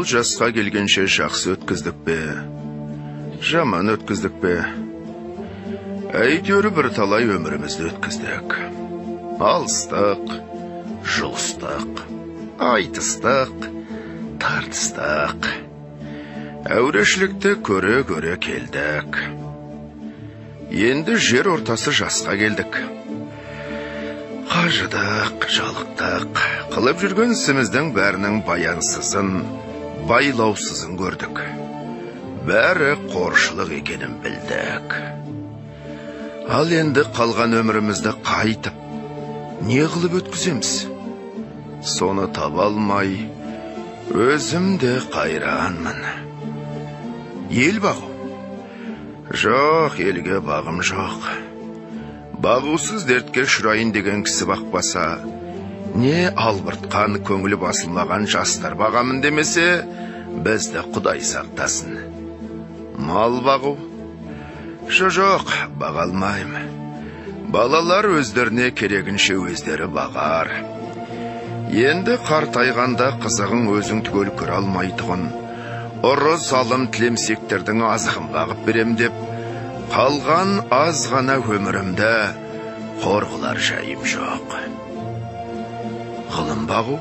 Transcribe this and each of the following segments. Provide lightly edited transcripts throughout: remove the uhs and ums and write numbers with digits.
Бұл жасқа келгенше жақсы өткіздік пе, жаман өткіздік пе, әйтеуір бір талай өмірімізді өткіздік. Алыстық, жұлыстық, айтыстық, тартыстық. Әурешілікті көре-көре келдік. Енді жер ортасы жасқа келдік. Қажыдық, жалықтық, қылып жүрген ісіміздің бәрінің баянсызын, байлаусызын көрдік. Бәрі қоршылық екенін білдік. Ал енді қалған өмірімізді қайтып, не қылып өткіземіз? Соны таба алмай, өзім де қайранмын. Ел бағу? Жоқ, елге бағым жоқ. Бағусыз дертке ұшырайын деген кісі бақпаса, не албыртқан көңілі басылмаған жастар бағамын демесе, бізді Құдай сақтасын. Мал бағу? Жоқ, баға алмаймын. Балалар өздеріне керегінше өздері бағар. Енді қартайғанда қызығын өзің түгел көре алмайтұғын, ұры залым тілемсектердің азығын бағып берем деп, қалған аз ғана өмірімді қор қылар жайым жоқ. Ғылым бағу?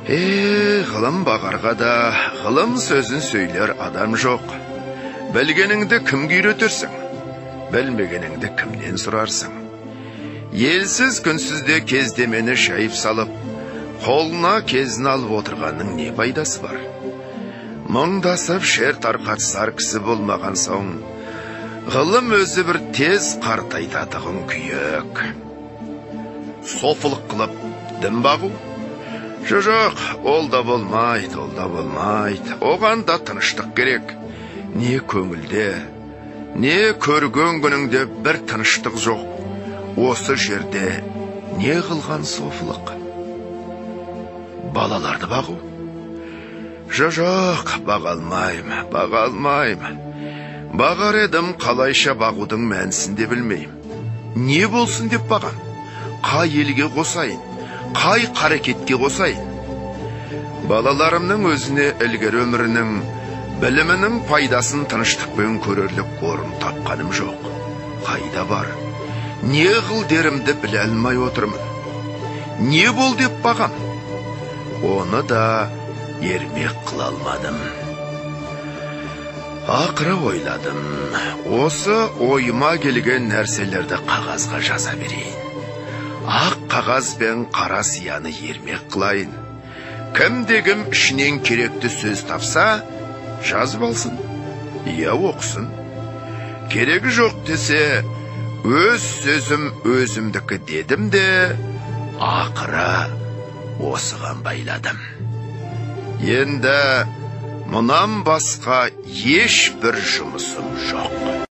Ғылым бағарға да ғылым сөзін сөйлер адам жоқ. Білгеніңді кімге үйретерсің? Білмегеніңді кімнен сұрарсың? Елсіз күнсізде кездемені шайып салып, қолына кезін алып отырғанның не пайдасы бар? Мұңдасып шер тарқатысар кісі болмаған соң, ғылым өзі бір тез қартайтатығын күйік. Софылық қылып дін бағу? Жоқ, ол да болмайды, ол да болмайды. Оған да тыныштық керек. Не көңілде, не көрген күніңде бір тыныштық жоқ. Осы жерде не қылған софылық? Балаларды бағу? Жоқ, баға алмаймын, баға алмаймын. Бағар едім, қалайша бағудың мәнісін де білмеймін. Не болсын деп бағам? Қай елге қосайын, қай қарекетке қосайын? Балаларымның өзіне ілгері өмірінің, білімінің пайдасын тыныштықпен көрерлік орын тапқаным жоқ. Қайда бар? Не қыл дерімді біле алмай отырмын. Не бол деп бағам? Оны да ермек қыла алмадым. Ақыры ойладым. Осы ойыма келген нәрселерді қағазға жаза берейін. Ақ қағаз бен қара сияны ермек қылайын. Кімде-кім ішінен керекті сөз тапса, жазып алсын, я оқысын. Керегі жоқ десе, өз сөзім өзімдікі дедім де, ақыры осыған байладым. Енді мұнан басқа ешбір жұмысым жоқ.